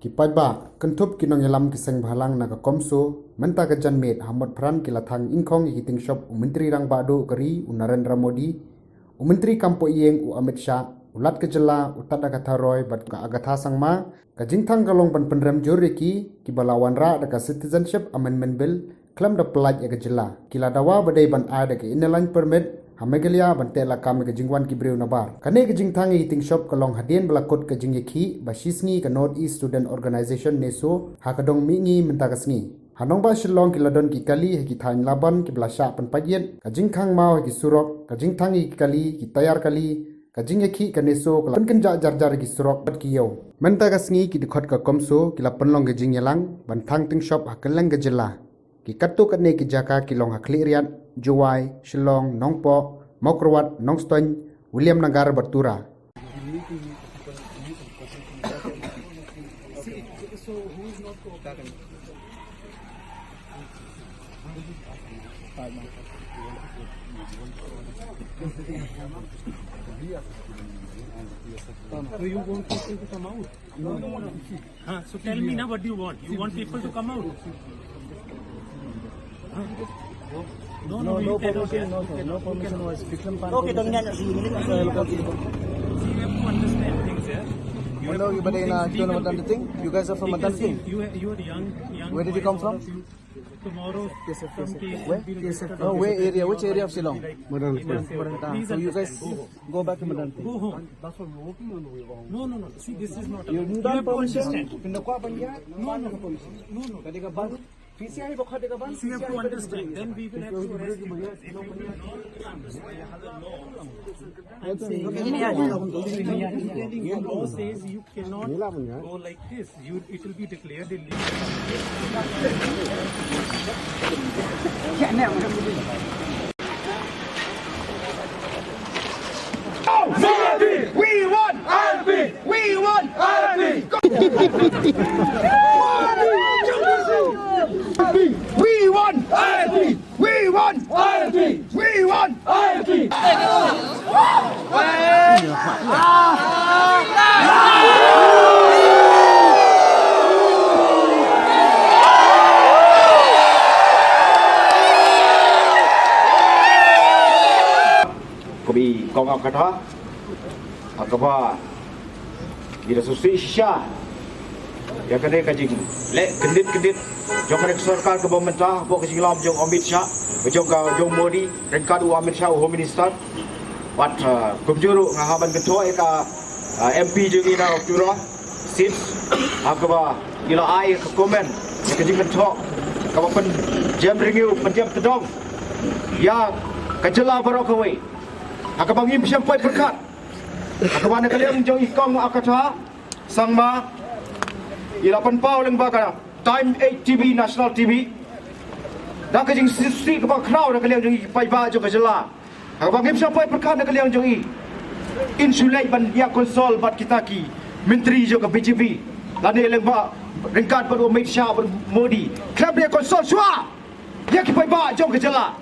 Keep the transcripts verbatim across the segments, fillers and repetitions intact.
Ki paidbah, kynthup ki nongïalam ki seng bhalang na ka CoMSO, mynta ka janmiet ha Motphran ki la thang ingkhong ïa ki tyngshop u Myntri Rangbah Duh ka ri u Narendra Modi, u Myntri Kam Pohiing u Amit Shah, u Lat ka jylla u Tadghatha Roy bad ka Agatha Sangma. Ka jingthang ka long ban pynrem jur ïa ki kiba la wanrah da ka Citizenship Amendment Bill khlem da pyllait ïa ka jylla. Ki la dawa ba dei ban ai da ka Inner Line Permit ha Meghalaya ban teh lakam ïa ka jingwan ki briew nabar. Kane ka jingthang ïa ki tyngshop ka long hadien ba la kut ka jingïakhih ba shisngi ka North East Student Organisation, NESO, ha ka dong mihngi mynta ka sngi. Ha nongbah Shillong ki la don ki kali ha ki thaiñ Laban kiba la shah pynpait ïit, ka jingkhang maw ha ki surok, ka jingthang ïa ki kali, ki tayar kali, ka jingïakhih ka NESO ka la pynkynjah jar jar ïa ki surok bad ki ïew. Mynta ka sngi ki dkhot ka CoMSO ki la pynlong ka jingïalang ban thang tyngshop ha kylleng ka jylla. Ki katto katne ki jaka ki long ha Khliehriat, Jowai, Shillong, Nongpoh, Mawkyrwat, Nongstoiñ, Williamnagar bad Tura. So you want people to come out? Huh? So tell me now, what do you want? You want people to come out? Huh? No, no, no, you cannot, permission, yeah. No, sir, no permission was Vikram Pandey. Okay, don't get. See, you have to understand things here. You have to do things legally. You guys are from Madanpur? You are, you are young, young boys, all of you. Tomorrow, yes, sir, yes, sir. Where? Yes, sir. No, where area? Which area of Shillong? Madanpur. Madanpur. Please understand. So you guys go back to Madanpur. Go home. That's what we're working on. No, no, no. See, this is not. You have to understand. No, no, no, no, no. See, you have to understand. Then we will have to arrest you. If you will not understand the law, the law says you cannot go like this. You, it will be declared illegal. We want I L P! We want I L P! We want I L P! We want I L P! We want I L P! Kong Agatha, ha kaba ngi da sngewsih shisha ïa kane ka jingleh kyndit kyndit jong kane ka sorkar kaba mynta, bad ka jinglam jong Amit Shah, jong ka, jong Modi, ryngkat u Amit Shah u Home Minister. Bad, uh, kumjuh ruh nga hap ban kynthoh ïa ka, uh, M P jong ngi na Tura, Sid, ha kaba i la ai ka comment, ïa ka jingkynthoh kaba pynjem rngiew, pynjem tdong ïa ka jylla baroh kawei. Ha kaba ngim shym poi pyrkhat ha kaba na ka liang jong i Kong Agatha Sangma i la pynpaw lyngba ka Time eight T V, National T V, da ka jingsngewsih kaba khraw na ka liang jong i paidbah jong ka jylla. Ha kaba ngim shym poi pyrkhat na ka liang jong i, in shu leit ban ïa consult bad kita ki myntri jong ka B J P, lane lyngba ryngkat bad u Amit Shah bad Modi, khlem da consult shuwa ïa ki paidbah jong ka jylla.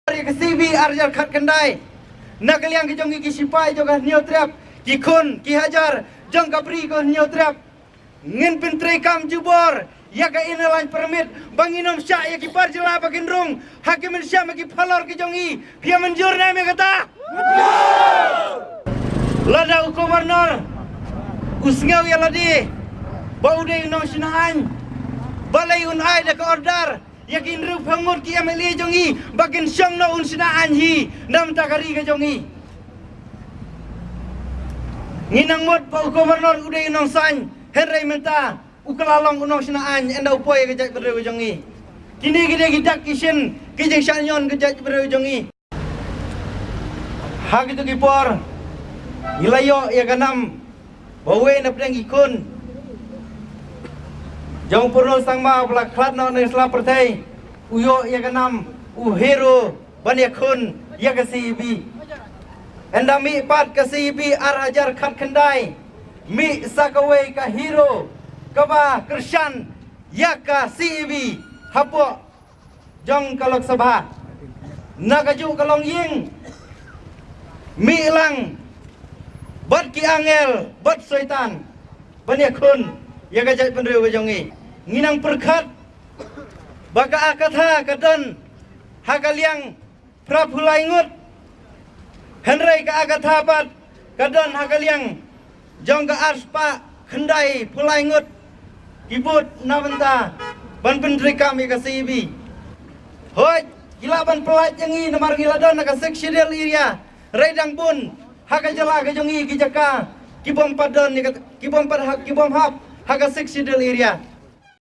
Ïa ka C B ar hajar khatkhyndai, na ka liang ka jong ngi ki shipai jong ka Hynñiewtrep, ki khun ki hajar jong ka bri ka Hynñiewtrep, ngin pyntreikam jubor ïa ka Inner Line Permit ba ngin ym shah ïa ki par jylla ba kin rung ha ki mynsiem ki phalor ki jong ngi. Phi ïa mynjur ne em ïa kata? Lada u Governor u sngew ïa lade ba u dei u nongshna aiñ, balei un ai da ka order ïa ki hynriewphew ngut ki M L A jong ngi ba kin shong noh un shna aiñ hi na bynta ka ri ka jong ngi? Ngi nang mut ba u Governor u dei u nongsaiñ, hynrei mynta u kylla long u nongshna aiñ ynda u poi ïa ka jaitbynriew ka jong ngi. Kine ki dei ki dak ki shin ki jingshah ñion ka jaitbynriew ka jong ngi. Ha kito ki por ngi la ïoh ïa ka nam ba uwei na pdeng ki khun jong u Purnul Sangma ba la khlad noh na sla pyrthei, u ïoh ïa ka nam u hero ban ïakhun ïa ka C E B. Ynda mih pat ka C E B ar hajar khatkhyndai, mih sa kawei ka hero kaba kyrshan ïa ka C E B hapoh jong ka Lok Sabha. Na kajuh ka longïing mih lang bad ki angel bad soitan ban ïakhun. ïa ka jaitbynriew ka jong ngi. Ngi nang pyrkhat ba ka akatha ka don ha ka liang phra phew lai ngut. Hynrei ka akatha pat ka don ha ka liang jong ka arspah khyndai phew lai ngut ki vote na bynta ban pyntreikam ïa ka C A B. Hooid, ki lah ban pyllait ïa ngi namar ngi la don ha ka Sixth Schedule area. Hynrei dang bun ha ka jylla ka jong ngi ki jaka ki bym pat don ïa ka, ki bym pat hap, ki bym hap ha ka Sixth Schedule area.